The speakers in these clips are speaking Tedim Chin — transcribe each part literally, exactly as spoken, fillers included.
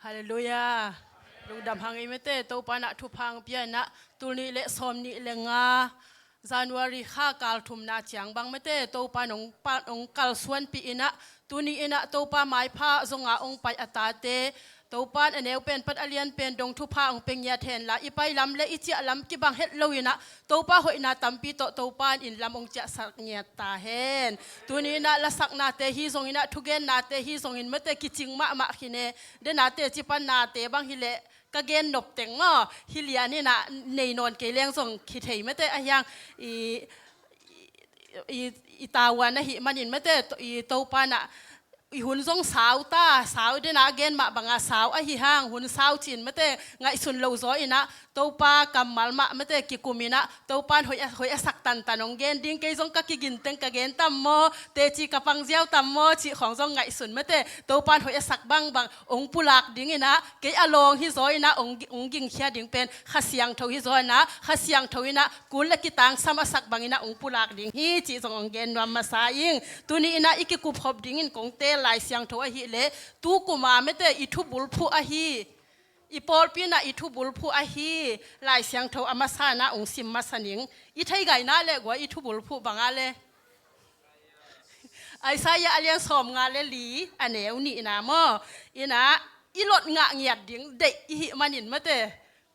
Halleluiah. Lungdam hang ei mate, Topa in ah thupha hong pia in ah, tul nih le sawm nih le nga January kha kal thumna ciang bang mate, Topa in hong pa-, hong kalsuanpih in ah, tuni in ah Topa maipha zong a hong pai a tate, Topa in a neu pen pat a lian pen dong thupha hong pia ngiat hen la, i pai lam le i ciah lam kibang het lo in ah, Topa hoihna tampi tawh Topa in inn lam hong ciahsak ngiat ta hen. Tuni in ah lasaknate hi zongin ah, thugennate hi zongin mate, kicing mahmah khin e. Denate cipannate bang hi leh ka gen nop teng maw, hi lian in ah nei nawn kei leng zong kithei mate, ahi hang i, i, i, i tavuan ahih manin mate, to-, i Topa in ah i hun zong sau ta, sau, den a gen mah bang a sau ahi hang, hun sau cin mate, ngaihsun lo zaw in ah Topa kammal mah mate, kikum in ah Topa in hoih a, hoih a sak tantan hong gen ding, kei zong ka kigin teng ka gen tam maw, teci ka pang ziau tam maw cih khawng zong ngaihsun mate, Topa in hoih a sak bangbang hong pulak ding in ah, kei a lawng hi zaw in ah hong, hong gingkhia ding pen Kha Siangtho hi zaw in ah, Kha Siangtho in ah kul le kitangsam a sak bang in ah hong pulak ding hi cih zong hong gen nuam masa ing. Tuni in ah i kikup khop dingin kong teel Lai Siangtho ahih leh, tu kum a mate i thubulphuh ahi, i pawlpi in ah i thubulphuh ahi Lai Siangtho a masa in ah hong sim masa ning. I thei gai na le gua i thubulphuh bang a le, Isaiah a lian sawmnga le li, a neu nihna maw. In ah i lot ngah ngiat ding deih i hih manin mate,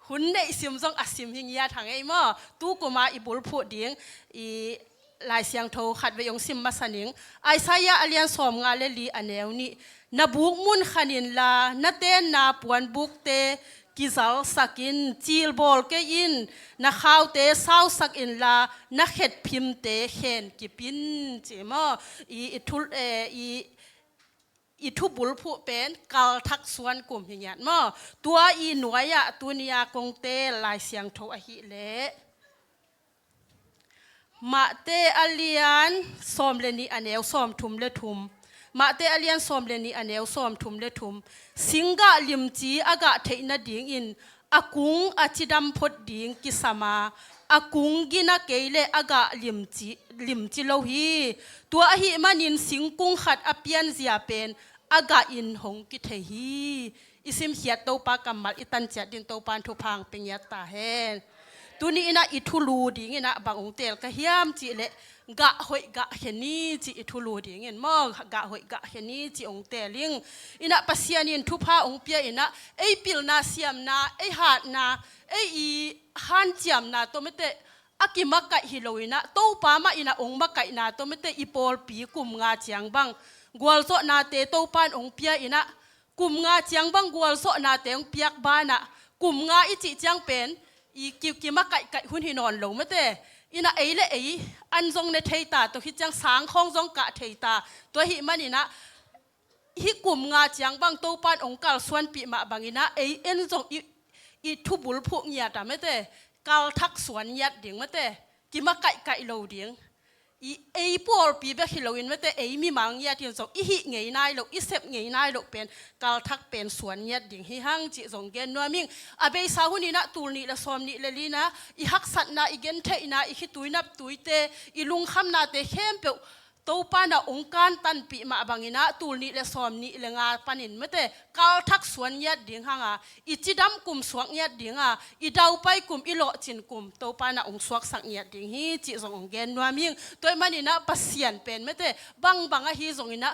hun neih sim zong a sim hi ngiat hang ei maw. Tu kum a i bulphuh ding i Lai Siangtho khatvei hong sim masa ning. Isaiah a lian sawmnga le li, a neu nih. Na buk mun khan in la, na tenna puanbukte kizalsak in, cil bawl kei in, na khaute sausak in la, na khetphimte khen kip in, ci maw. I, i thul, eh, i, i thubulphuh pen kalthak suan kum hi ngiat maw. Tua i nuai ah tuni a kong teel Lai Siangtho ahih leh, Mate a lian sawm le nih, a neu sawmthum le thum. Mate a lian sawm le nih, a neu sawmthum le thum. Singgah limci a gah theih nadingin a kung a cidam phot ding kisam a, a kung gina kei le a gah limci, limci lo hi. Tua ahih manin singkung khat a pianzia pen a gah in hong kithei hi. I simkhiat Topa kammal i tanciat din Topa in thupha hong pia ngiat ta hen. Tuni in ah i thulu ding in ah bang hong teel ka hiam cih leh, gah hoih gah khe ni cih i thulu dingin maw, gah hoih gah khe ni cih hong teel ing. In ah Pasian in thupha hong pia in ah, ei pilna siamna, ei hatna, ei i hanciamna tawh mate, a kimakaih hi lo in ah, Topa mah in ah hong makaihna tawh mate, i pawlpi kum nga ciang bang gualzawhnate Topa in hong pia in ah, kum nga ciang bang gualzawhnate hong piak banah, kum nga i cih ciang pen i ki, kimakaihkaih hun hi nawn lo mate. In ah ei le ei an zong ne thei ta, tua khit ciang sang khawng zong kah thei ta. Tua ahih manin ah hih kum nga ciang bang Topa in hong kalsuanpih mah bangin ah ei en zong i, i thubulphuh ngiat a mate, kalthak suan ngiat ding mate, kimakaihkaih lo ding. I, ei pawlpi bek hi loin mate, ei mimal ngiat in zong i hih ngei nai loh, i sep ngei nai loh pen, kalthak pen suan ngiat ding hi hang cih zong gen nuam ing. A beisa hun in ah tul nih le sawm nih le li in ah i haksatna, i gentheihna, i khitui naptuite, i lungkhamnate khempeuh Topa in ah hong kantanpih mah bangin ah tul nih le sawm nih le nga panin mate, kalthak suan ngiat ding hang a, i cidam kum suak ngiat ding a, i daupai kum, i lawhcin kum Topa in ah hong suaksak ngiat ding hi cih zong hong gen nuam ing. Tua ahih manin ah Pasian pen mate, bangbang ahi zongin ah,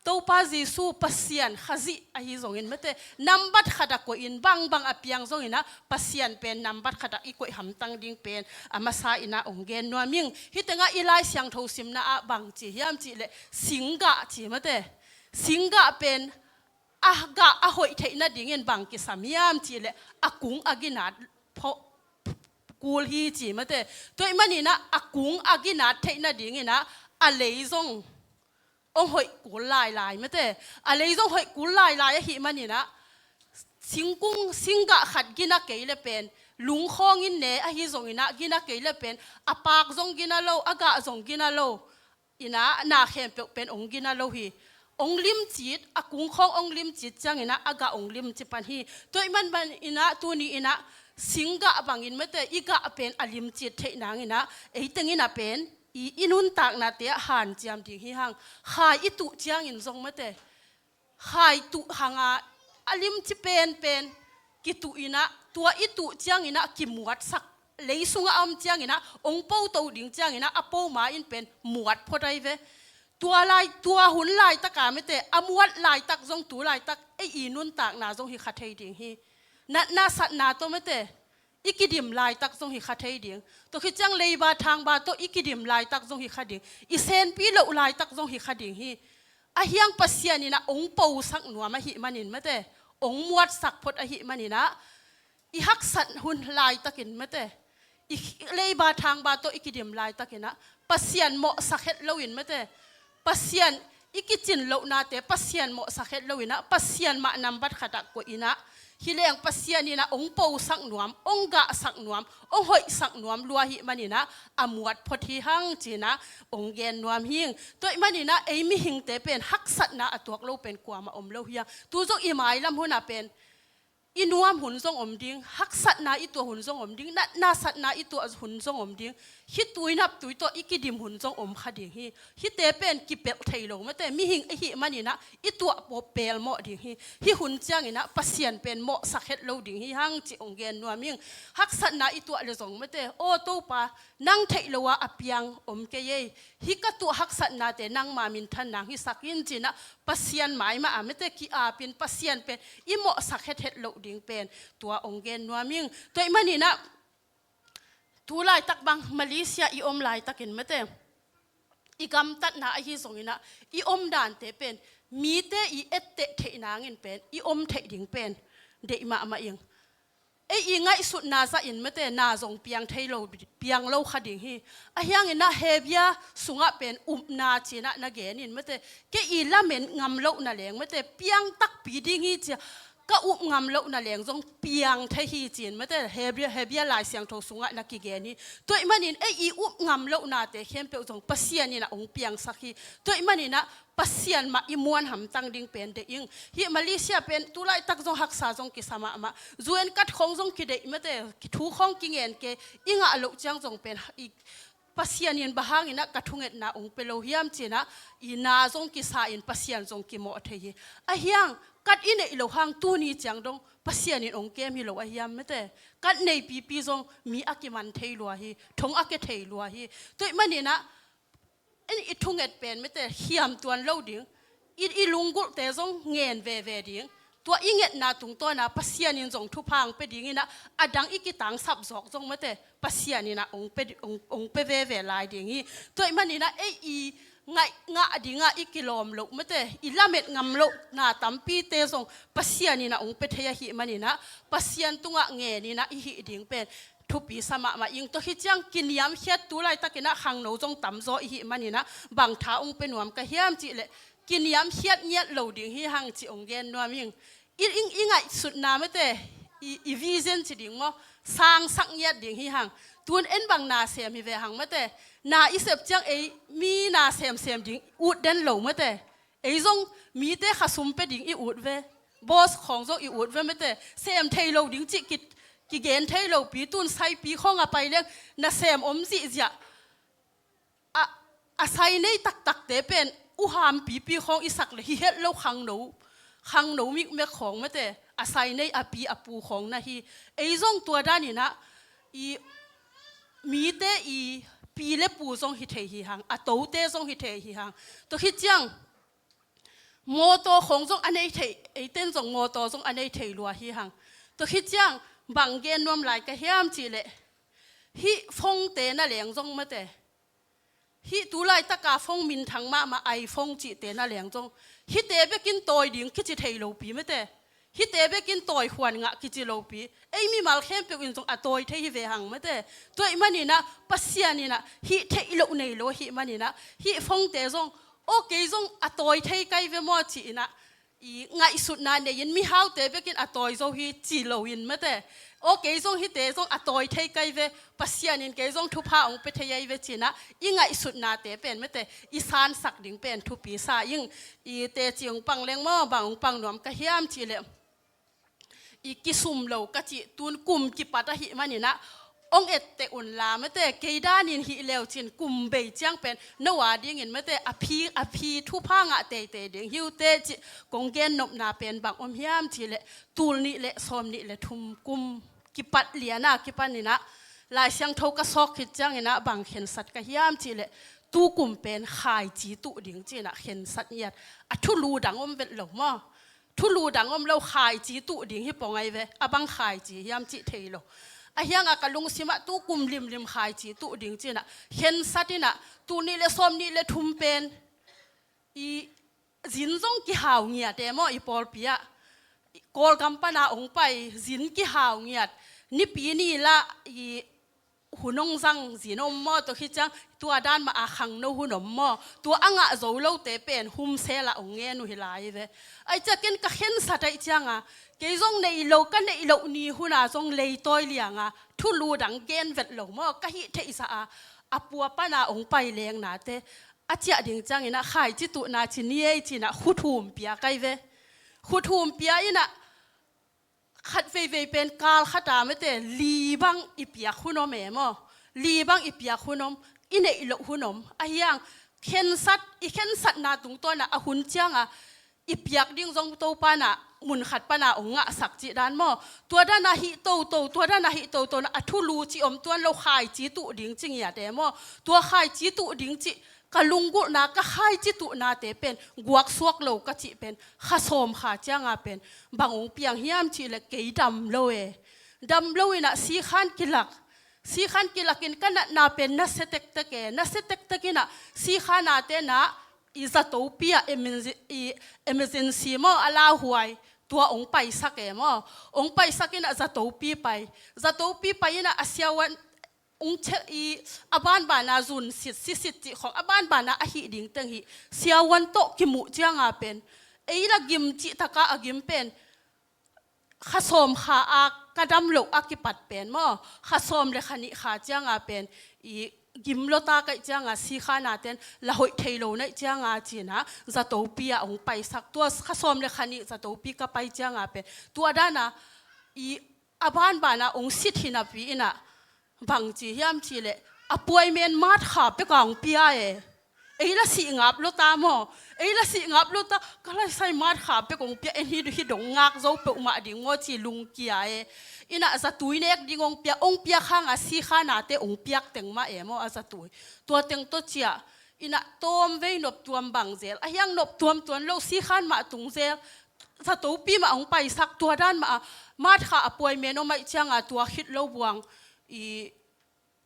Topa Jesu Pasian Khazih ahi zongin mate, nambat khat a koih in, bangbang a piang zongin ah Pasian pen nambat khat a i koih hamtang ding pen a masa in ah hong gen nuam ing. Hih tengah i Lai Siangtho simna ah bang ci hiam cih leh, singgah ci mate. Singgah pen a gah a hoih theih nadingin bang kisam hiam cih leh, a kung a ginat pho-, kul hi ci mate. Tua ahih manin ah a kung a ginat theih nadingin ah a lei zong hong hoih kul lailai mate. A lei zong hoih kul lailai ahih manin ah, singkung, singgah khat gina kei le pen, lungkhawng in ne ahi zongin ah gina kei le pen, a pak zong gina lo, a gah zong gina lo. In ah na khempeuh pen hong gina lo hi. Hong limcit, a kungkhawng hong limcit ciangin ah a gah hong limci pan hi. Tua ahih man, man in ah tuni in ah singgah bangin mate, i gah pen a limcit theih nangin ah, ei teng in ah pen i, i nuntaknate ah hanciam ding hi hang. Khai i tuh ciangin zong mate, khai tuh hang a a limci penpen kituh in ah, tua i tuh ciangin ah kimuatsak, lei sungah a om ciangin ah, ong po to ding ciangin ah, a po ma in pen muat phot ahi ve. Tua lai, tua hun laitak a mate, a muat laitak zong tu laitak ei i nuntakna zong hi kha thei ding hi. Natna satna tawh mate, i kidim laitak zong hi kha thei ding. Tua khit ciang leiba thangba tawh i kidim laitak zong hi kha ding. I senpi loh laitak zong hi kha ding hi. Ahi hang Pasian in ah ong posak nuam ahih manin mate, ong muatsak phot ahih manin ah, i haksat hun laitakin mate, i leiba thangba tawh i kidim laitakin ah, Pasian mawhsak het loin mate, Pasian i kicin lohnate Pasian mawhsak het loin ah, Pasian mah nambat khat ah koih in ah, hi leng Pasian in ah ong posak nuam, ong gahsak nuam, ong hoihsak nuam lua ahih manin ah, a muat phot hi hang ci-in ah ong gen nuam hing. Tua ahih manin ah ei mihingte pen haksatna a tuak lo pen kuamah om lo hi a. Tu zong i mailam hun ah pen i nuam hun zong om ding, haksatna i tuah hun zong om ding, natna satna i tuah hun zong om ding, khitui naptui tawh i kidim hun zong om kha ding hi. Hihte pen kipelh thei lo mate, mihing ahih manin ah i tuah pawh pelmawh ding hi. Hih hun ciangin ah Pasian pen mawhsak het lo ding hi hang ci ong gen nuam ing. Haksatna i tuah le zong mate, aw Topa, nang theih lo ah a piang om kei ei. Hih ka tuah haksatnate nangma minthan nang hisak in ci-in ah, Pasian mai mah a mate ki-apin Pasian pen i mawhsak hethet loh ding pen tua ong gen nuam ing. Tua ahih manin ah, tu laitak bang Malaysia i om laitakin mate, i gamtatna ahi zongin ah, i omdante pen mite i etteh theih nangin pen i om theih ding pen deih mahmah ing. Ei i ngaihsutna zahin mate, na zong piang thei lo, piang lo kha ding hi. Ahi hangin ah Hebru sungah pen upna ci-in ah na genin mate, kei i lamet ngam loh na leng mate, piang takpi ding hi ci-a, ka up ngam loh na leng zong piang thei hi ci-in mate, Hebru, Hebru Lai Siangtho sungah na kigen hi. Tua ahih manin ei i up ngam lohnate khempeuh zong Pasian in ah ong piangsak hi. Tua ahih manin ah Pasian mah i muan hamtang ding pen deih ing. Hih Malaysia pen tu laitak zong haksa zong kisa mahmah. U N card khawng zong kideih mate, thu khawng kingen kei, i ngah loh ciang zong pen i Pasian in bang hangin ah ka thungetna ong pia lo hiam ci-in ah, i na zong kisa in Pasian zong kimawh thei hi. Ahi hang card i neih loh hang tuni ciang dong Pasian in ong kem hi lo ahi hiam mate. Card nei pipi zong mi a kiman thei lua hi, thong a ke thei lua hi. Tua ahih manin ah, en i thunget pen mate, khiam tuan lo ding, i, i lunggulhte zong ngen veve ding. Tua i ngetna tungtawn ah Pasian in zong thupha ong pia dingin ah, a dang i kitangsap zawk zong mate, Pasian in ah ong pia, ong, ong pia veve lai ding hi. Tua ahih manin ah ei i ngaih ngah ding ah i kilawm loh mate, i lamet ngam lohna tampite zong Pasian in ah ong pia thei ahih manin ah, Pasian tungah ngenin ah i hih ding pen thupi sa mahmah ing. Tua hi ciang kiniamkhiat, tu laitakin ah khangno zong tamzaw i hih manin ah, bang tha ong pia nuam ka hiam cih leh, kiniamkhiat ngiat lo ding hi hang ci ong gen nuam ing. I, i, i ngaihsutna mate, i, i vision ci ding maw, sangsak ngiat ding hi hang. Tun en bang na sem hi ve hang mate, na i sep ciang ei mi na semsem ding ut den lo mate. Ei zong mite khasum pia ding i ut ve. Boss khawng zong i ut ve mate. Sem thei lo ding cih ki, kigen thei lo pi, tun saipi khawng a pai leng nasem om zihziah. A, a sai nei taktakte pen uham pipi khawng i sak le hi het lo, khangno, khangno mikmek khawng mate. A sai nei a pi a pu khawng na hi. Ei zong tua danin ah i mite i pi le pu zong hi thei hi hang, a tote zong hi thei hi hang. Tua hi ciang mawtaw khawng zong a nei thei, eiten zong mawtaw zong a nei thei lua hi hang. Tua hi ciang bang gen nuam lai ka hiam cih leh, hih phone-te na leng zong mate, hih tu laitaka phone minthang mahmah iPhone cihte na leng zong, hihte bekin tawi ding kici thei lo pi mate. Hihte bekin tawi huan ngah kici lo pi. Ei mimal khempeuh in zong a tawi thei hi ve hang mate. Tua ahih manin ah Pasian in ah hih theih loh nei lo ahih manin ah, hih phone-te zong, aw kei zong a tawi thei kai ve maw ci-in ah, i ngaihsutna nei-in mihaute bekin a tawi zo hi ci loin mate, aw kei zong hihte zong a tawi thei kai ve, Pasian in kei zong thupha ong pia thei ahi ve ci-in ah i ngaihsutnate pen mate, i sansak ding pen thupi sa ing. I teci ong pang leng maw, bang ong pang nuam ka hiam cih leh, i kisum lo ka cih, tun kum kipat ahih manin ah, Ong etteh unla mate, kei danin hih leu cin kum bei ciang pen no a dingin mate, a phi, a phi thupha ngah teitei ding hi uh teh cih kong gennopna pen bang om hiam cih leh, tul nih le sawm nih le thum kum kipat liana kipaninah Lai Siangtho ka sawk khit cianginah bang khensat ka hiam cih leh, tu kum pen khaici tuh ding cinah khensat ngiat. A thulu dang om vet lo maw? Thulu dang om lo, khaici tuh ding hi pong ai ve, a bang khaici hiam cih thei lo. A hianga ka lungsimah tu kum limlim khaici tuh ding cinah khensat inah, tul nih le sawm nih le thum pen i zin zong kihau ngiat e maw, i pawlpi ah. Kawlgam pana ong pai zin kihau ngiat. Nipi ni lah i hun ong zang zin om maw, tua khit ciang tua dan mah a khangno hun om maw, tua a ngah zo lote pen humsel ah ong ngen uh hi lai ve. Ai ciakin ka khensat ai cianga, kei zong nei lo, ka neih loh ni huna zong leitawi lianga thulu dang gen vet lo maw, ka hih theihsa a, a pua pana ong pai lengnate a ciah ding cianginah khaici tuhna ci ni ei cinah khuthum pia kai ve. Khuthum pia inah khat veivei pen kal khata mate, li bang i piak hun om e maw? Li bang i piak hun om, i neih loh hun om. A hiang khensat, i khensatna tungtawna a hun cianga i piak ding zong Topa na mun khat pana ong ngahsak cih dan maw? Tua dana hih toto, tua dana hih toto na a thulu ci om tuan lo, khaici tuh ding ci ngiat e maw? Tua khaici tuh ding cih ka lunggulhna, ka khaici tuhnate pen guaksuak lo ka cih pen kha sawm kha cianga pen bang ong piang hiam cih leh, kei dam lo e. Dam lo inah sikhan kilak. Sikhan kilakin ka natna pen nasia tektek e. Nasia tektek inah sikhanate na i zatopi ah emergen-, i emergency maw, a lauhuai, tua ong paisak e maw? Ong paisak inah zatopi pai. Zatopi pai inah a siavuan ong che-, i a banbana zun sit, sisit cih khong a banbana a hih ding teng hih siavuan tawh kimuh cianga pen, ei la gim cih taka a gim pen kha sawm kha a ka dam loh a kipat pen maw, kha sawm le kha nih kha cianga pen i gim lota kaih cianga sikhanaten la hoih thei lo naih cianga cinah zatopi ah ong paisak. Tua kha sawm le kha nih zatopi ka pai cianga pen tua dana i a banbana ong sit hi napi inah bang ci hiam cih leh, appointment March kha peka ong pia e. Ei la sih ngap lota maw? Ei la sih ngap lota, ka laisai March kha pek ong pia, en hi, hi dong ngak zo peuhmah ding maw ci lungkia e. Inah zatui nek ding ong pia, ong pia khanga sikhanate ong piak teng mah e maw a zatui. Tua teng tawh ciah inah tawm vei nop tuam bang zel. A hiang nop tuam tuan lo, sikhan mah tung zel. Zatopi mah ong paisak, tua dan mah a, March kha appointment om ai cianga tua khit lo buang i,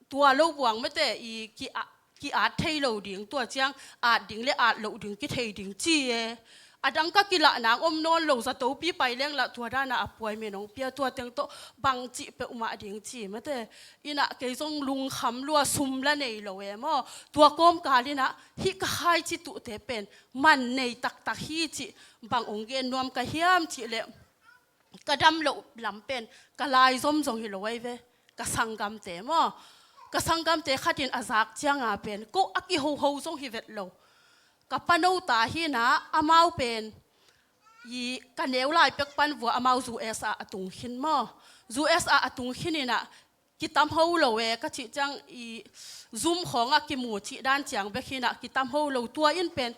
tua lo buang mate i ki-a-, ki-at thei lo ding, tua ciang at ding le at loh ding kithei ding ci e. A dang ka kilah nang om nawn lo, zatopi pai leng lah tua dana appointment ong pia, tua teng tawh bang cih peuhmah ding ci mate. Inah kei zong lungkham lua, sum la nei lo e maw? Tua kawmkal inah hih ka khaici tuhte pen man nei taktak hi cih bang ong gen nuam ka hiam cih leh, ka dam loh lam pen ka lai zom zong hi lo ai ve, ka sanggamte maw? Ka sanggamte khatin a zak cianga pen ko a kihoho zong hi vet lo. Ka pano ta hinah amau pen i ka neu lai pek pan vua amau U S A a tung khin maw? U S A a tung khin inah kitam ho lo e ka cih ciang i Zoom khawngah kimu cih dan ciang bek hinah kitam ho lo. Tua in pen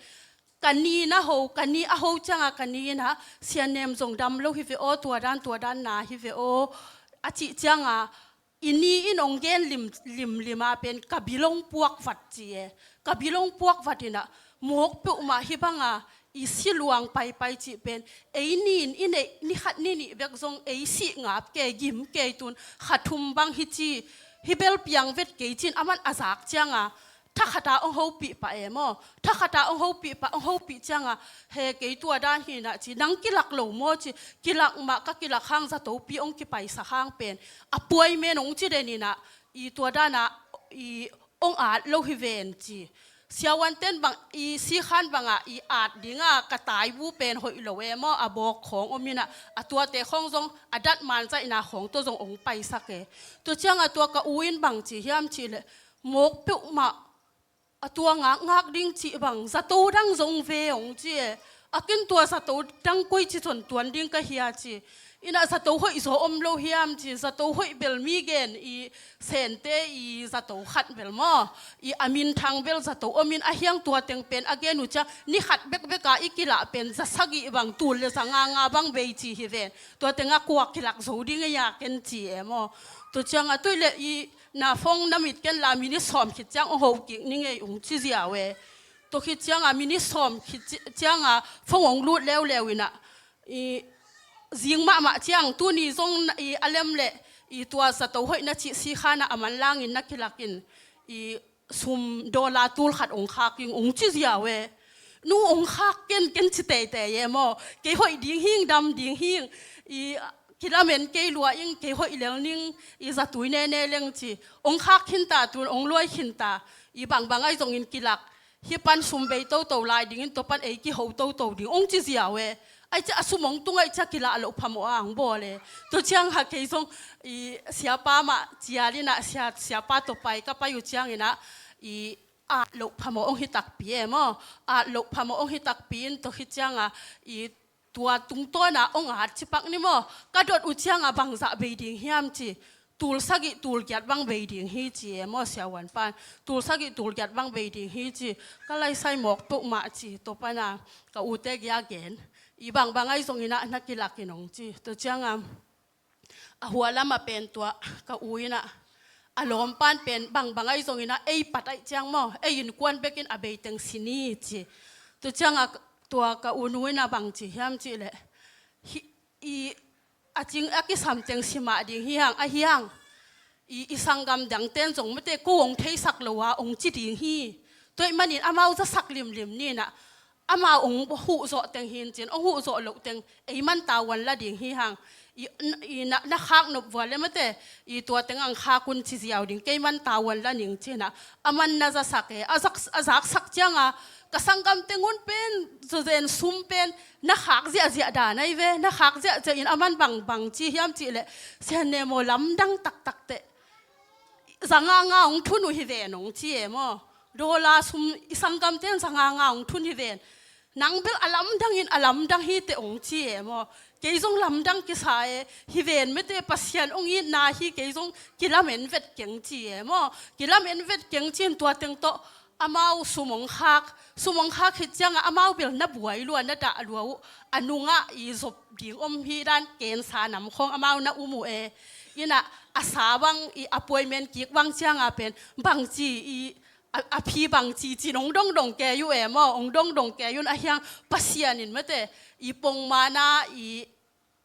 ka ni na ho, ka ni a ho cianga ka ni inah, Sia Nem zong dam lo hi ve aw, tua dan, tua dan na hi ve aw a cih cianga, i ni in ong gen lim, limlima pen ka bilong puak vat ci e. Ka bilong puak vat inah mawk peuhmah hi banga i si luang paipai cih pen, ei nin i neih ni khat ni nih bek zong ei sih ngap kei, gim kei, tun kha thum bang hi ci, hi bel piang vet kei cin aman a zak cianga tha khata ong hopih pah e maw? Tha khata ong hopih pah, ong hopih cianga, he kei tua dan hinah ci, nang kilak lo maw ci, kilak mah, ka kilak hang zatopi ong kipaisak hang pen appointment ong ci den inah i tua dana i ong at lo hi ven ci. Siavuanten bang i sikhan banga i at dinga ka taibu pen hoih lo e maw, a bawk khawng om inah a tuate khawng zong a dat manzaihna khawng tawh zong ong paisak e. Tua cianga tua ka u in bang ci hiam cih leh, mawk peuhmah a tua ngakngak ding cih bang zato dang zong ve ong ci e. A ken tua zato dang koi ci ton tuan ding ka hia ci. Inah zato hoih zaw om lo hiam ci, zato hoih bel mi gen i Sente i zato khat bel maw, i a minthang bel zato om in a hiang tua teng pen a gen uh ciang ni khat bekbek a i kilah pen za sagih bang tul le za nga nga bang bei ci hi ven. Tua teng a kua kilak zo ding ei a ken ci e maw. Tua ciang a tuih le i na phone na mit ken la minit sawm khit ciang ong ho kik ning ei ong ci ziau e. Tua khit ciang a minit sawm khit ci-, ciang a phone ong lut leuleu inah i zing mahmah ciang tuni zong na, i a lem le i tua zato hoih na cih si khan a a manlang in na kilak in i sum dollar tul khat ong khak ing ong ci ziau e. Nu ong khak ken ken ci teitei e maw. Kei hoih ding hing, dam ding hing, i kilamen kei lua ing, kei hoih lel ning, i zatui nene leng ci. Ong khak khin ta, tun ong luai khin ta, i bangbang ai zongin kilak. Hih pan sum bei toto lai dingin tua pan ei kiho toto ding ong ci ziau e. Ai cia a sum ong tung ai cia kilah loh phamawh a ang bawl e. Tua ciang ha kei zong i siapa mah cial inah sia, siapa tua pai ka pai uh ciang inah i at loh phamawh ong hi takpi e maw. At loh phamawh ong hi takpi in tua khit ciang a i tua tungtawn a ong at cipak ni maw. Ka dot uh ciang a bangzah bei ding hiam ci. Tul sagih tul giat bang bei ding hi ci e maw siavuan pan. Tul sagih tul giat bang bei ding hi ci. Ka laisai mawk peuhmah ci. Tua pan a ka ute gia gen. I bangbang ai zong inah na kilak in ong ci. Tua ciang a a hua lam a pen tua ka u inah a lawm pan pen bangbang ai zong inah ei pat ai ciang maw, ei innkuan bekin a bei teng si ni ci. Tua ciang a tua ka u nu inah bang ci hiam cih leh, hi, i a cing a kisam teng si mah ding hi hang, a hiang i, i sanggam dang ten zong mate ko ong theisak lo a ong ci ding hi. Tua ih manin amau zasak limlim ni inah amau ong huh zawh teng hin cin, ong huh zawh loh teng ei man tavuan la ding hi hang. I, i na, na khak nop vua le mate, i tua teng ang khak un ci ziau ding, kei man tavuan la ning ci inah a man na zasak e. A zak, a zaksak ciang a ka sanggam teng un pen zazen sum pen na khak ziahziah dan ai ve. Na khak ziahziah in a man bangbang ci hiam cih leh, Sian Ne maw, lamdang taktak teh za nga nga ong thun uh hi ven ong ci e maw. Dollar sum i sanggam ten za nga nga ong thun hi ven. Nang bel a lamdang in a lamdang hi teh ong ci e maw. Kei zong lamdang kisa e, hi ven mate, Pasian ong itna hi, kei zong kilamen vet keng ci e maw. Kilamen vet keng ci in tua teng tawh amau sum ong khak, sum ong khak khit ciang a amau bel na buai lua, na dah lua uh. A nungah i zop ding om hi dan, kensa nam khawng amau na um uh e. Inah a sa bang i appointment kik bang ciang a pen bangci i a, a phi bangci ci in ong dongdong kei uh e maw, ong dongdong kei un a hiang Pasian in mate, i pongmana i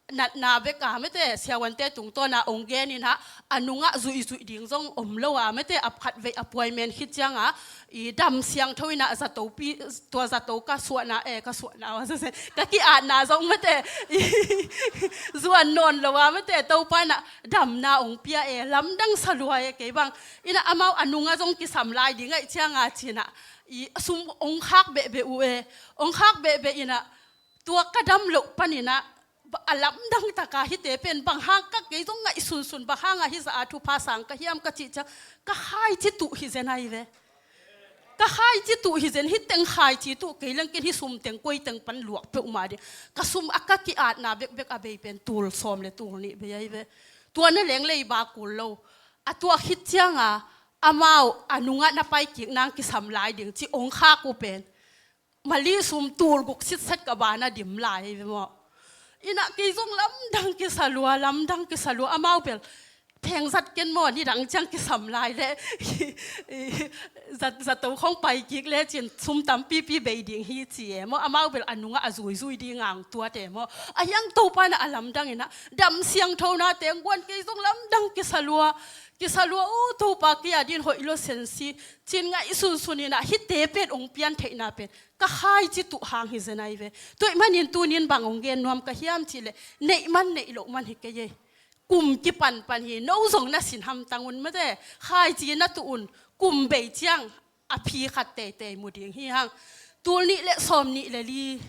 natna bek a mate, siavuante tungtawn a ong gen inah a nungah zuihzuih ding zong om lo a mate, a khatvei appointment khit ciang a i dam siangtho inah zato pi, tua zato ka suahna e, ka suahna a zazen ka ki-atna zong mate, i zuan nawn lo a mate, Topa inah damna ong pia e, lamdang sa lua e kei bang. Inah amau a nungah zong kisam lai ding ai ciang a ci inah i sum ong khak behbeh uh e, ong khak behbeh inah tua ka dam loh pan inah a lamdang taka hite pen bang hang ka, kei zong ngaihsunsun, bang hang a hizah a thupha sang ka hiam ka cih ciang ka khaici tuh hi zen ai ve. Ka khaici tuh hi zen, hi teng khaici tuh kei leng ken hi sum teng koi teng pan luak peuhmah ding. Ka sum a ka ki-atna bekbek a bei pen tul sawm le tul nih bei ai ve. Tua na leng leiba kul lo. A tua khit ciang a amau a nungah na pai kik nang kisam lai ding ci ong khak uh pen Mali sum tul guk sitset ka ban a dim lai ve maw. Inah kei zong lamdang kisa lua, lamdang kisa lua, amau bel pheng zat ken maw, nidang ciang kisam lai leh zat, zato khawng pai kik le cin sum tampipi bei ding hi ci e maw. Amau bel a nungah a zuizui ding ang tuat e maw. A hiang Topa inah a lamdang inah dam siangtho na teng guan, kei zong lamdang kisa lua, kisa lua, u Topa kei a din hoih lo sensi cin ngaihsunsun inah hite pen ong pian theihna pen ka khaici tuh hang hi zen ai ve. Tua ih manin tunin bang ong gen nuam ka hiam cih leh, neih man neih loh man hi kei ei. Kum kipanpan hi, no zong na sin hamtang un mate, khaici na tuh un, kum bei ciang a phi khat teitei mu ding hi hang. Tul nih le sawm nih le li,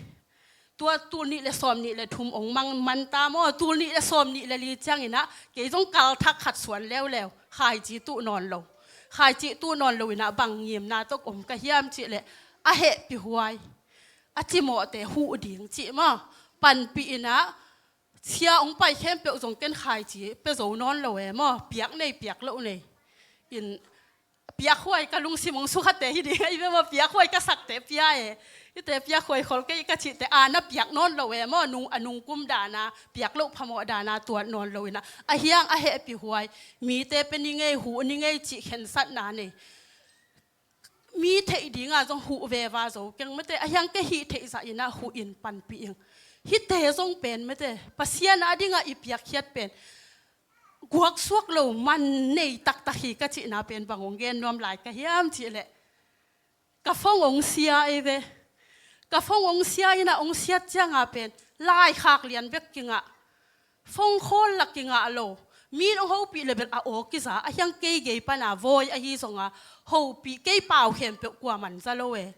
tua tul nih le sawm nih le thum ong mang man ta maw, tul nih le sawm nih le li ciang inah kei zong kal thak khat suan leuleu, khaici tuh nawn lo. Khaici tuh nawn lo inah bang ngimna tawh om ka hiam cih leh, a hehpih huai. a cimawhte huh ding cih maw, panpih in ah, sia hong pai khempeuh zong ken khaici pia zo nawn lo e maw, piak nei piak loh nei. In piakhuai ka lungsim hong sukhate hi ding ahi ve maw, piakhuai ka sakte pia e. Hite piakhuai khol kei ka cihte a na piak nawn lo e maw, nung, a nungkum dana, piak loh phamawh dana tuat nawn lo in ah, a hiang a hehpihhuai, mite pia ni ngei, huh ni ngei cih khensatna nei. Mi theih dinga zong huh veva zo keng mate, a hiang kei hih theih zah in ah huh in panpih ing. Hihte zong pen mate, Pasian a dinga i piakkhiat pen guaksuak lo man nei taktak hi ka cihna pen bang hong gen nuam lai ka hiam cihleh, ka phone hong sia ei ve. Ka phone hong sia in ah, hong siat cianga pen laikhak lian bek kingah, phone call la kingah lo. Min hong hopih le bel a aw kiza, a hiang kei gei pana voi ahi zonga hopih kei pau khempeuh kua man za lo e.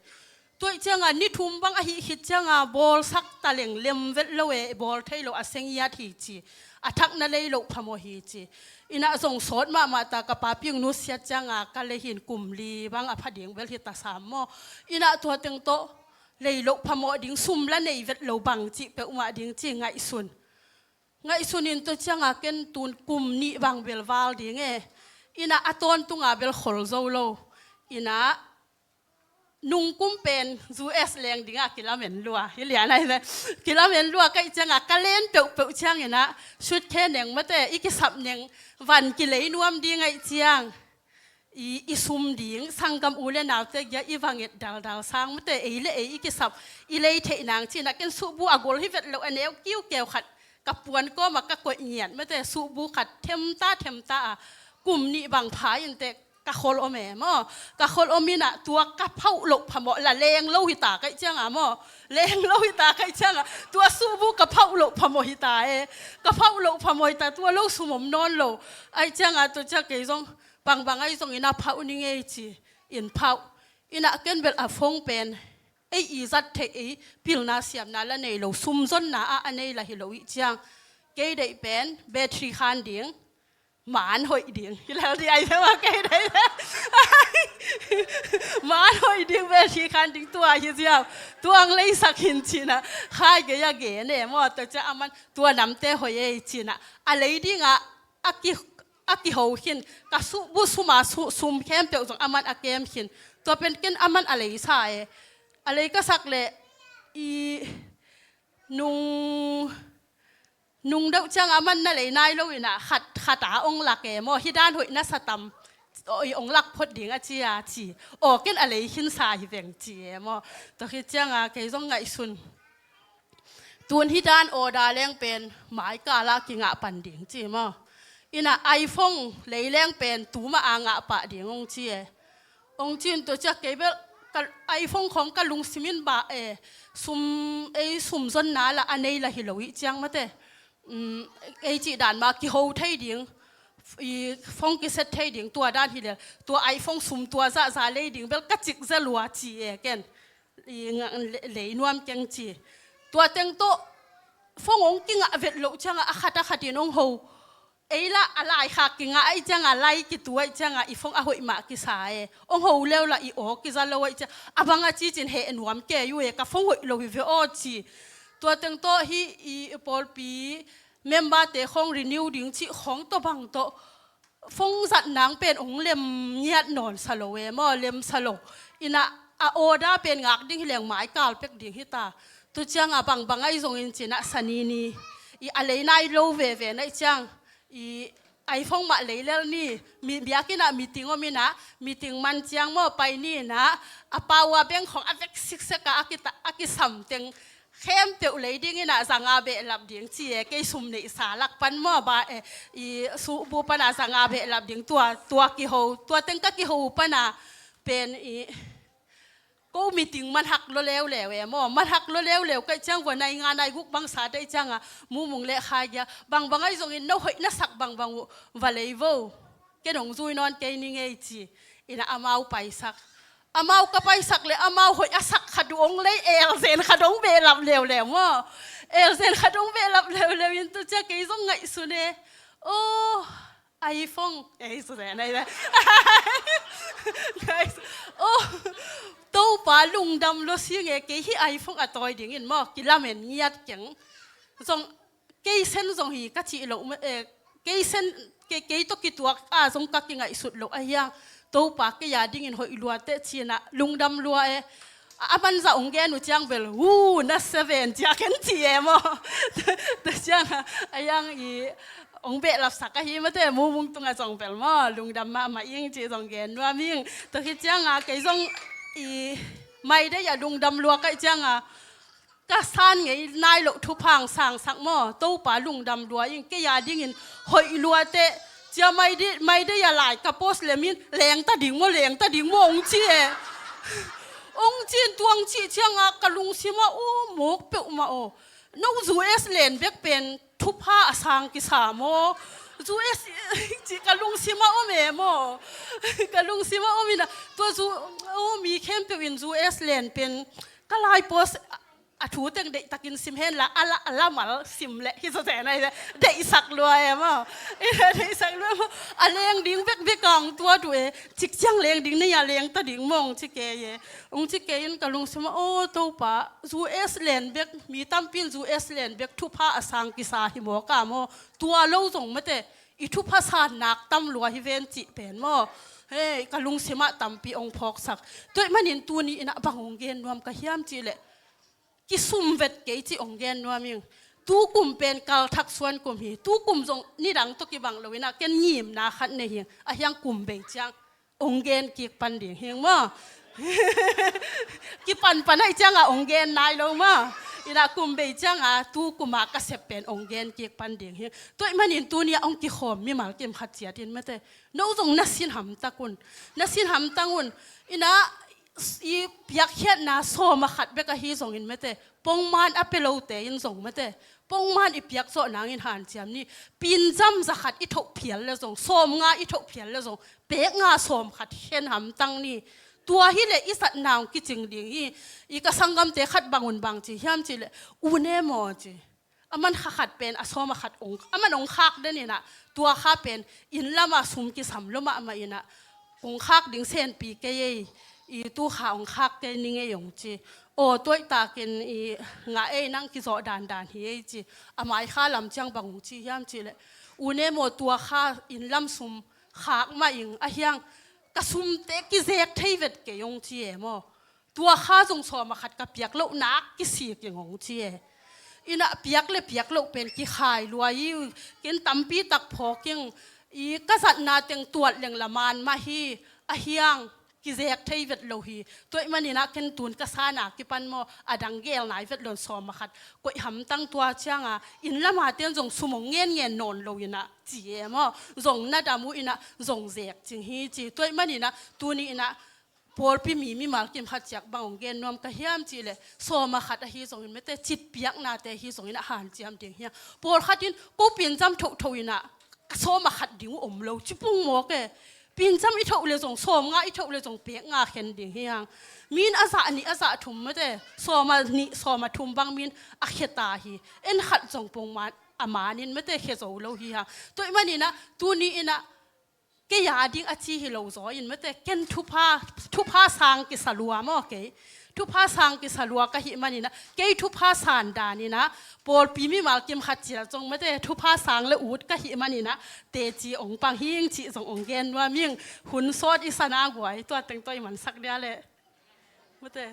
Tua ih cianga ni thum bang ahih khit cianga bawlsak taleng lem vet lo e, bawl thei lo, a seng iat hi ci, a thakna lei loh phamawh hi ci. In ah zong sawt mahmah ta, ka papi hong nusiat cianga ka lei hin kum li bang a pha ding bel hi ta sam maw. In ah tua teng tawh lei loh phamawh ding, sum la nei vet lo bang cih peuhmah ding ci ngaihsun. Ngaihsun in tua cianga ken tun kum nih bang bel val ding e. In ah a tawntunga bel khol zo lo. In ah nungkum pen U S leng dinga kilamen lua hi lian ahi ve. Kilamen lua ka ih cianga ka len peuhpeuh ciangin ah, suitcase neng mate, i kisap neng van kilei nuam ding a ih ciang, i, i sum ding, sanggam u le naute gia i va nget daldal sang mate, ei le ei i kisap, i lei theih nang ci-in ah ken suhbu a gol hi vet lo, a neu kiukeu khat ka puan kawma ka koih ngiat mate, suhbu khat themta themta a, kum nih bang pha inteh ka khol om e maw. Ka khol om in ah tua ka phauh loh phamawh la leng lo hi ta ka ih cianga maw. Leng lo hi ta ka ih cianga, tua suhbu ka phauh loh phamawh hi ta e. Ka phauh loh phamawh hi ta, tua lo sum om nawn lo. A ih cianga tua ciang kei zong bangbang ahi zongin ah phauh ni ngei ci-in phauh. In ah ken bel a phone pen ei i zat theih, ei pilna siamna la nei lo, sum zonna ah a nei la hi lo ih ciang, kei deih pen battery khan ding, man hoih ding hi lel ding ahi ve maw, kei deih pen man hoih ding, battery khan ding, tua hi ziau. Tua hong leisak hin ci-in ah khai gei a gen e maw. Tua ciang aman tua namte hoih ei ci-in ah a lei dingah a ki, a kiho khin, ka suhbu suma su, sum khempeuh zong aman a kem khin. Tua pen ken aman a leisa e. A lei ka sak leh i nung, nung deuh ciang aman na lei nai lo in ah khat, khat a ong lak e maw. Hih dan hoih na sa tam, oi, ong lak phot ding a ci a ci. Aw, ken a lei khinsa hi veng ci e maw. Tua khit cianga kei zong ngaihsun. Tun hih dan order leng pen maikal ah kingah pan ding ci maw. In ah iPhone lei leng pen tuma a ngah pah ding hong ci e. Hong ci-in tua ciang kei bel ka iPhone khong ka lungsim in bah e, sum, ei sum zonna la a nei la hi lo ih ciang mate. Um, ei cih dan mah kiho thei ding, i phone kiset thei ding, tua dan hi lel. Tua iPhone sum tua zahzah lei ding bel ka cik za lua ci e ken. I nga, le, lei nuam keng ci. Tua teng tawh phone hong kingah vet loh cianga a khat a khat in hong ho. Ei lah a laikhak kingah a ih cianga, lai kitu a ih cianga i phone a hoih mah kisa e. Hong ho leu lah i aw kiza lo a ih ciang, a bang a ci cin heh nuam kei uh e, ka phone hoih lo hi ve aw ci. Tua teng tawh hih i pawlpi memberte khong renew ding cih khong tawh bang tawh phone zat nang pen hong lem ngiat nawn sa lo e maw, lem sa lo. In ah a order pen ngak ding hi leng maikal pek ding hi ta. Tua cianga bangbang ahi zongin ci-in ah Sani ni, i a lei nai lo veve na ih ciang, i iPhone mah lei lel ni, mi, biakinn ah meeting om in ah, meeting man ciang maw pai ni in ah, a power bank khong a vek siksek a, a kita, a kisam teng khempeuh lei ding in ah, za nga behlap ding ci e, kei sum neihsa lak pan maw, ba e, i suhbu pana za nga behlap ding, tua, tua kiho, tua teng ka kiho pana pen i, ko meeting man hak lo leuleu e maw, man hak lo leuleu ka ih ciang vua nai nga nai guk bang sa ta ih cianga, mumung le kha gia, bangbang ahi zongin no hoih na sak bangbang uh va lei vo. Ken hong zui nawn kei ni ngei ci. In ah amau paisak. Amau ka paisak le amau hoih a sak khat uh hong lei, elzen khat hong behlap leuleu maw. Elzen khat hong behlap leuleu in tua ciang kei zong ngaihsun e. Aw, iPhone, eh, so, eh, nai, nai. Guys, oh, Topa lungdam lua sing e, kei hih iPhone a tawi dingin maw, kilamen ngiat keng. Zong, kei sen zong hi ka cih loh, eh, kei sen, kei, kei tawh kituak a zong ka kingaihsut loh a hiang. Topa kei a dingin hoih lua teh ci-in ah lungdam lua e. A, a manzah hong gen uh ciang bel, uh, na seven ciah ken ci e maw. Tua ciang a, a hiang i hong behlapsak ahi mate, mumung tungah zong bel maw, lungdam mahmah ing ci zong gen nuam ing. Tua hi ciang a, kei zong i mai dei a lungdam lua ka hih ciang a, ka san ngei nai loh thupha hong sangsak maw, Topa lungdam lua ing, kei a dingin hoih lua teh, cia mai dei, mai dei a lai ka post le min, leng ta ding maw, leng ta ding maw hong ci e. Hong ci in tua hong cih ciang a ka lungsim ah aw mawk peuhmah aw. No U S len bek pen thupha a sang kisa maw? U S ci ka lungsim ah om e maw? Ka lungsim ah om in ah, tua U, aw, mi khempeuh in U S len pen ka lai post a, a thu teng deihtakin sim hen la, a la, a lamal sim leh hi zaw te nai le, deihsak lua e maw? Deihsak lua e maw? A leng ding bekbek a hong tuat uh e, cik ciang leng ding nei a leng ta ding maw hong ci kei e. Hong ci kei in ka lungsim ah, aw Topa, U S len bek, mi tampi in U S len bek thupha a sang kisa hi mawk a maw? Tua lo zong mate, i thupha san nak tam lua hi ven cih pen maw? Hei, ka lungsim ah tampi hong phawksak. Tua ahih manin tuni in ah bang hong gen nuam ka hiam cih leh, kisum vet kei cih hong gen nuam ing. Tu kum pen kalthak suan kum hi. Tu kum zong nidang tawh kibang lo in ah ken ngimna khat nei hi ing. A hiang kum bei ciang hong gen kik pan ding hi ing maw? Kipanpan ahih ciang a hong gen nai lo maw? In ah kum bei ciang a tu kum a ka sep pen hong gen kik pan ding hi ing. Tua ahih manin tuni ah hong kikhawm mimal kim khat ciat in mate, no zong na sin hamtang un. Na sin hamtang un. In ah i piakkhiatna sawm a khat bek ahi zongin mate, pongman a pia lote in zong mate, pongman i piak zawh nangin hanciam ni. Pinzam za khat i thoh phial le zong, sawm nga i thoh phial le zong, pek nga sawm khat khen hamtang ni. Tua hi leh i satna hong kicing ding hi. I ka sanggamte khat bang un bang ci hiam cih leh, U Ne maw ci. A man kha khat pen a sawm a khat ong, a man ong khak den in ah, tua kha pen inn lam ah sum kisam lua mahmah in ah, ong khak ding senpi kei ei, i tu kha ong khak kei ning ei ong ci. Aw, tuaih takin i ngah ei, nang kizawh dandan hi ei ci. A mai kha lam ciang bang ong ci hiam cih leh, U Ne maw, tua kha inn lam sum khak mah ing, a hiang ka sumte kizek thei vet kei ong ci e maw. Tua kha zong sawm a khat ka piak loh nak kisik ing ong ci e. In ah piak le piak loh pen kikhai lua hi. Ken tampi tak phawk ing. I ka zatna teng tuat leng la man mah hi. A hiang kizek thei vet lo hi. Tua ahih manin ah ken tun ka san a kipan maw, a dang gel nai vet lo in sawm a khat koih hamtang, tua ciang a inn lam a ten zong sum ong ngen ngen nawn lo in ah ci e maw. Zong na dam uh in ah zong zek cing hi ci. Tua ahih manin ah tuni in ah pawlpi mi mimal kim khat ciat bang ong gen nuam ka hiam cih leh, sawm a khat ahi zongin mate, cit piaknate ahi zongin a hanciam ding hi a. Pawlkhat in ko pinzam thotho in ah ka sawm a khat ding uh om lo ci pong mawk e. Pinzam i thoh le zong, sawm nga i thoh le zong pek nga khen ding hi hang. Min a zah nih a zah thum mate, sawm a nih sawm a thum bang min a khe ta hi. En khat zong pongman a manin mate khe zo lo hi hang. Tua ahih manin ah tuni in ah kei a ding a ci hi lo zaw in mate, ken thupha, thupha sang kisa lua maw kei. Thupha sang kisa lua ka hih manin ah, kei thupha san dan in ah, pawlpi mimal kim khat ciat zong mate, thupha sang le ut ka hih manin ah, teci ong pang hi ing cih zong ong gen nuam ing. Hun sawt i san a guai, tua teng tawh i mansak dia leh. Mate.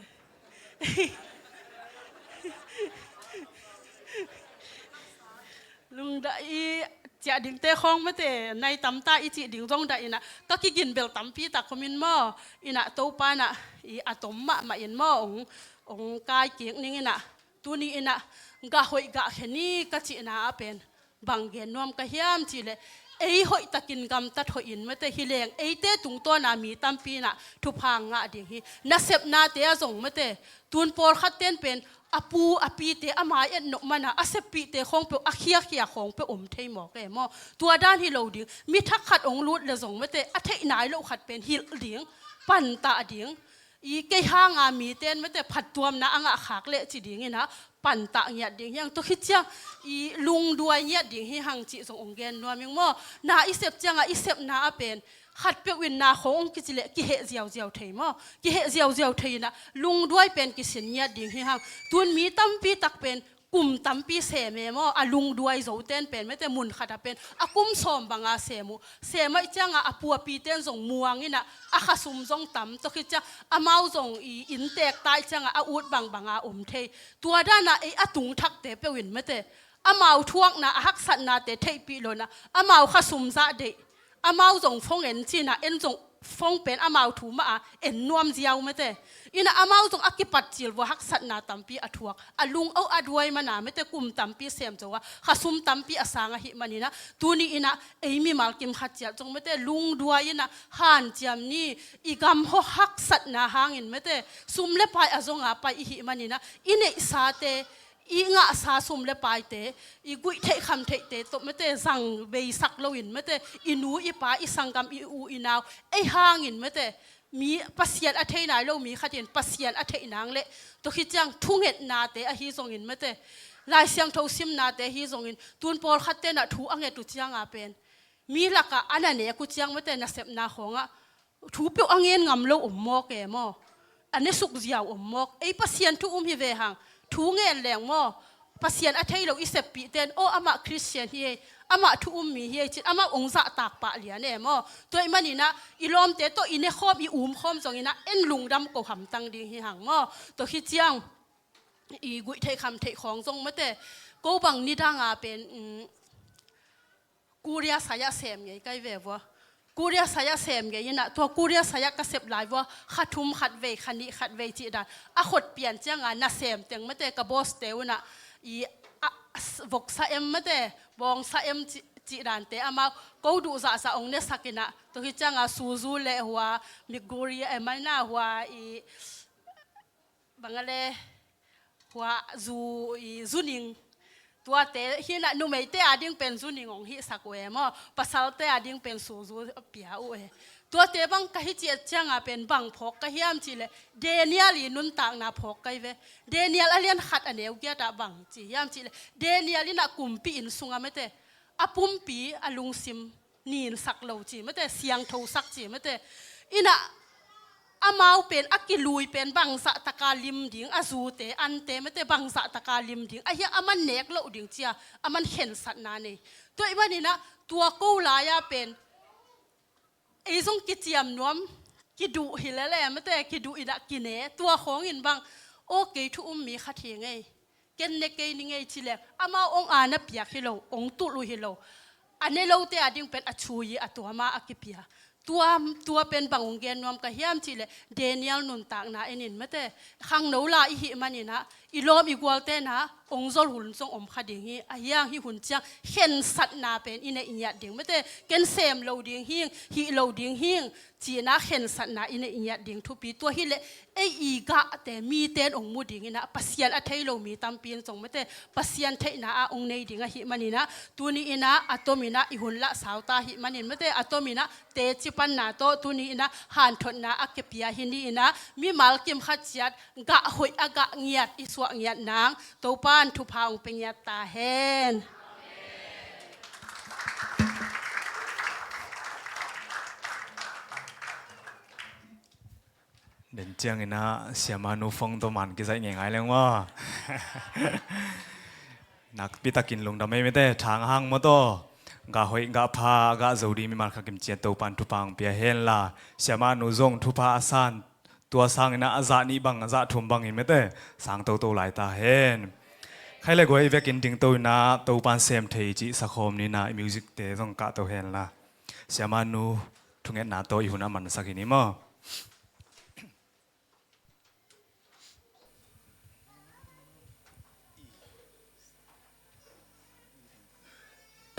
Lungdam i ciah dingte khawng mate, nai tam ta i cih ding zong dah in ah, ka kigin bel tampi tak om in maw, in ah Topa in ah i a tom mahmah in maw, ong, ong kai kik ning in ah, tuni in ah gah hoih gah khe ni ka cihna ah pen bang gen nuam ka hiam cih leh, ei hoih takin gamtat hoih in mate, hi leng eite tungtawn a mi tampi in ah thupha ngah ding hi. Nasepnate ah zong mate, tun pawlkhat ten pen a pu a pite a mai et nop man a, a seppihte khawng peuh, a khiakhia khawng peuh om thei mawk e maw. Tua dan hi lo ding, mi thak khat ong lut le zong mate, a theih nai loh khat pen hilh ding, pantah ding. I kei hanga mite in mete phattuamna a ngah khak leh ci dingin ah pantah ngiat ding hi hang. Tua khit ciang i lungduai ngiat ding hi hang cih zong ong gen nuam ing maw. Na i sep cianga i sepna a pen khatpeuh in na khawng ong kici leh kiheh ziauziau thei maw. Kiheh ziauziau thei in ah lungduai pen kisin ngiat ding hi hang. Tun mi tampi tak pen kum tampi sem e maw, a lungduai zote in pen mete mun khat a pen a kum sawm banga sem uh. Sem ahih cianga a puapite in zong muang in ah a khasum zong tam, tua khit ciang amau zong i innteek ta ahih cianga a ut bangbanga om thei. Tua dana ei a tungthakte peuh in mete amau thuakna a haksatnate theihpih lo in ah amau khasum zah deih. Amau zong phone en ci-in ah en zong phone pen amau thu mah a en nuam ziau mete. In ah amau zong a kipat cil vua haksatna tampi a thuak. A lung a duai man a mete kum tampi sem zo a khasum tampi a sang ahih manin ah tuni in ah ei mimal kim khat ciat zong mete lungduai in ah hanciam ni. I gam haw haksatna hangin mete sum le pai a zonga pai i hih manin ah i neihsate i ngahsa sum le paite, i guih theih kham theihte tawh mete zang beisak loin mete i nu i pa i sanggam i u i nau ei hangin mete mi Pasian a thei nai lo mi khat in Pasian a theih nang leh tua khit ciang thungetnate ahi zongin mete Lai Siangtho simnate ahi zongin tun pawlkhatte in ah thu a nget uh cianga pen mi lakah a na nek uh ciang mete nasepna khawngah thu peuh a ngen ngam lo om mawk e maw. A ne suk ziau om mawk. Ei Pasian thu um hi ve hang. Thu ngen leng maw. Pasian a thei lo i seppihte in aw amah Christian hi ei, amah thu um mi hi ei cin amah ong zahtak pah lian e maw. Tua ahih manin ah i lawmte tawh i ne khawm i um khawm zongin ah en lungdam ko hamtang ding hi hang maw. Tua khit ciang i guih theih kham theih khawng zong mete ko bang nidanga pen um, Korea sai-ah sem ngei kai ve vua. Korea sai-ah sem ngei in ah tua Korea sai-ah ka sep lai vua kha thum khat vei kha nih khat vei cih dan a khot pian cianga nasem teng mete ka boss te un ah i a, a, s- voksa em mete bawngsa em ci- cih dante amau ko duh zahzah ong nesak in ah tua khit cianga suzu le hua miguri e mai na hua i bang a le hua zu i zuning. Tuate hi in ah numeite a ding pen zuning ong hihsak uh e maw. Pasalte a ding pen suzu a pia uh e. Tuate bang ka hi ciat cianga pen bang phawk ka hiam cih leh Daniel i nuntakna phawk ka hi ve. Daniel a lian khat a neu giat ah bang ci hiam cih leh Daniel in ah kumpi inn sunga mete a pumpi a lungsim ninsak lo ci mete siangthosak ci mete. In ah amau pen a kilui pen bangzah taka lim ding a zute ante mete bangzah taka lim ding a hiang a man nek loh ding cia a man khensatna nei. Tua ahih manin ah tua ko lai-a pen ei zong kiciam nuam kiduh hi lele mete kiduh in ah kine tua khawngin bang aw kei thu um mi khat hi ngei. Ken ne kei ni ngei ci leng amau ong a na piak hi lo ong tulh uh hi lo. A ne lote a ding pen a chui a tuama a kipia. Tua, tua pen bang ong gen nuam ka hiam cih leh Daniel nuntakna en in mete khangno la i hih manin ah i lawm i gualte in ah ong zol hun zong om kha ding hi a hiang hi hun ciang khensatna pen i neih ngiat ding mete ken sem lo ding hing hih lo ding hing. Cihna khensatna i neih ngiat ding thupi tua hileh ei i gahte mite in ong mu dingin ah Pasian a thei lo mi tampi in zong mete Pasian theihna ah ong nei ding ahih manin ah tuni in ah a tomin ah i hun lah sau ta ahih manin mete a tomin ah teci panna tawh tuni in ah hanthotna a kipia hi ni in ah mimal kim khat ciat gah hoih a gah ngiat i suah ngiat nang Topan thupha ong pe ngiat ta hen. Den ciangin ah siamah nu phone tawh man kizaih ngeingai leng maw. Nakpi takin lungdam ei mete thang hang maw tawh. Gah hoih gah pha gah zo ding mimal khat kim ciat Topan thupha ong pia hen la siamah nu zong thupha a san tua sangin ah a zah nih bang a zah thum bangin mete sang toto lai ta hen. Khai le guai i vekin dingto in ah Topan sem thei cih sakhawm ni in ah i music te zong kahto hen la. Siamah nu thungetna tawh i hun a mansak hi ni maw.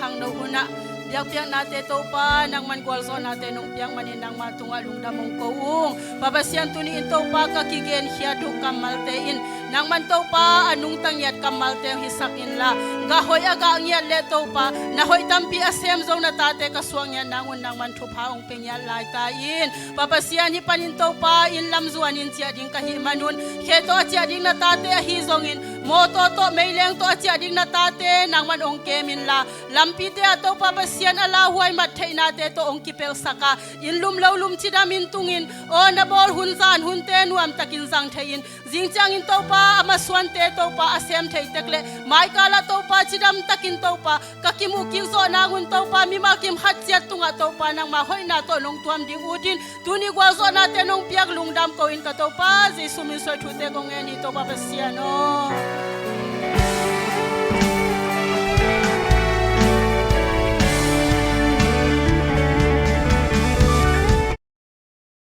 Khangno hunah biakpiaknate Topa nangman gualzawhnate nong piak manin nangma tungah lungdam ong ko ung. Pa Pasian tuni in Topa ka kigenkhiat uh kammalte in Nangman Topa a nungta ngiat kammalte hong hisak inla, gah hoih a gah ngiat le Topa na hoih tampi a sem zo na tate ka suak ngiat nangun nangman thupha hong pia ngiat lai ta in. Pa Pasian, hih panin Topa inn lam zuanin ciah ding ka hih manun, khe tawh a ciah ding na tate ahi zongin mawtaw tawh meileng tawh a ciah ding na tate nangman hong kem inla, lampite ah Topa Pasian a lauhuai mat theihnate tawh hong kipelhsak a, inn lum lo lum cidam in tungin, aw na bawl hun zan hunte nuamtakin zang thei in, zing ciangin Topa a masuante Topa a sem thei tek le maikal ah Topa cidam takin Topa ka kimuh kik zawh nangun Topa mimal kim khat ciat tungah Topa nangma hoihna tawh nong tuam ding utin, tuni gualzawhnate nong piak lungdam ko in ka Topa Jesu min suai thute kong ngen hi Topa Pasian aw.